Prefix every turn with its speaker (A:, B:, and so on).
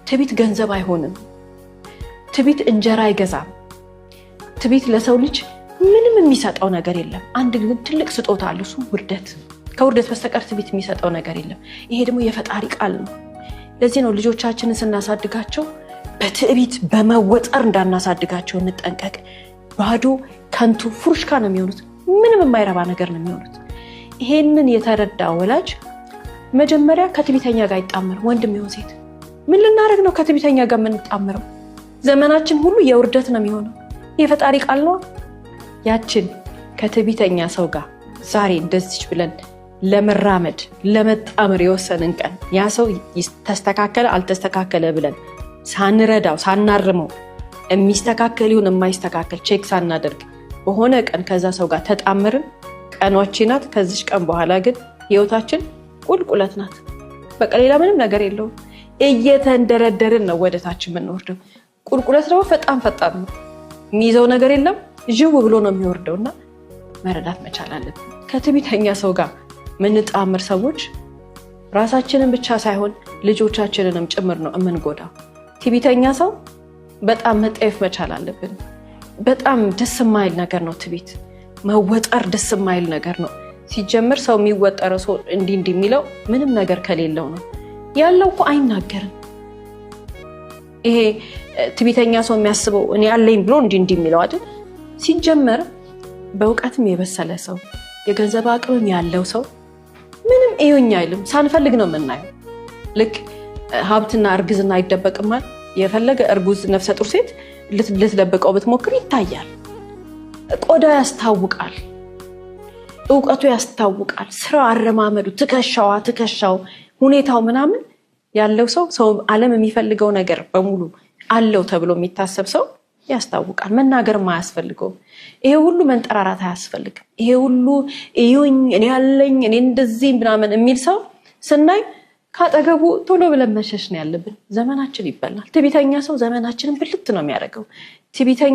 A: ትዕቢት ገንዘብ አይሆንም። ትዕቢት እንጀራ አይገዛም። ትዕቢት ለሰው ልጅ ምንም የሚሰጠው ነገር የለም። አንድ ግን ትልቅ ስጦታ አለ፣ እሱ ውርደት። ከውርደት በስተቀር ትዕቢት የሚሰጠው ነገር የለም። ይሄ ደግሞ የፈጣሪ ቃል ነው። ለዚህ ነው ልጆቻችንን ስናሳድጋቸው በትዕቢት በመወጠር እንዳናሳድጋቸው እንጠንቀቅ። ባዶ ከንቱ ፉርሽካ ነው የሚሆኑት። ምንም የማይረባ ነገር ነው የሚሆኑት። ይሄንን የተረዳ ወላጅ መጀመሪያ ከትዕቢተኛ ጋር አይጣመርም። ወንድም ይሁን ሴት ምን ልናደርግ ነው ከትዕቢተኛ ጋር የምንጣመረው? ዘመናችን ሁሉ የውርደት ነው የሚሆነው። የፈጣሪ ቃል ነው። ያችን ከትዕቢተኛ ሰው ጋር ዛሬ እንደዚች ብለን ለመራመድ ለመጣመር የወሰንን ቀን ያ ሰው ተስተካከለ አልተስተካከለ ብለን ሳንረዳው ሳናርመው፣ የሚስተካከል ይሁን የማይስተካከል check ሳናደርግ በሆነ ቀን ከዛ ሰው ጋር ተጣመርን፣ ቀኗቺ ናት። ከዚች ቀን በኋላ ግን ህይወታችን ቁልቁለት ናት። በቃ ሌላ ምንም ነገር የለውም። እየተንደረደርን ነው ወደ ታች የምንወርደው። ቁልቁለት ደግሞ ፈጣን ፈጣን ነው፣ የሚይዘው ነገር የለም፣ ዥው ብሎ ነው የሚወርደው። እና መረዳት መቻል አለብን። ከትዕቢተኛ ሰው ጋር ምንጣምር ሰዎች ራሳችንን ብቻ ሳይሆን ልጆቻችንንም ጭምር ነው የምንጎዳው። ትዕቢተኛ ሰው በጣም መጠየፍ መቻል አለብን። በጣም ደስ የማይል ነገር ነው ትዕቢት። መወጠር ደስ የማይል ነገር ነው። ሲጀምር ሰው የሚወጠረው፣ ሰው እንዲህ እንዲህ የሚለው ምንም ነገር ከሌለው ነው። ያለው እኮ አይናገርም። ይሄ ትዕቢተኛ ሰው የሚያስበው እኔ ያለኝ ብሎ እንዲህ እንዲህ የሚለው አይደል? ሲጀመር በእውቀትም የበሰለ ሰው፣ የገንዘብ አቅምም ያለው ሰው ምንም እዩኝ አይልም። ሳንፈልግ ነው የምናየው። ልክ ሀብትና እርግዝና አይደበቅማል። የፈለገ እርጉዝ ነፍሰ ጡር ሴት ልትደብቀው ብትሞክር ይታያል። ቆዳ ያስታውቃል፣ እውቀቱ ያስታውቃል። ስራው፣ አረማመዱ፣ ትከሻዋ፣ ትከሻው፣ ሁኔታው ምናምን ያለው ሰው፣ ሰው ዓለም የሚፈልገው ነገር በሙሉ አለው ተብሎ የሚታሰብ ሰው ያስታውቃል። መናገርም አያስፈልገውም። ይሄ ሁሉ መንጠራራት አያስፈልግም። ይሄ ሁሉ እዩኝ፣ እኔ ያለኝ፣ እኔ እንደዚህ ምናምን የሚል ሰው ስናይ ከአጠገቡ ቶሎ ብለን መሸሽ ነው ያለብን። ዘመናችን ይበላል። ትዕቢተኛ ሰው ዘመናችንን ብልት ነው የሚያደርገው። ትዕቢተኛ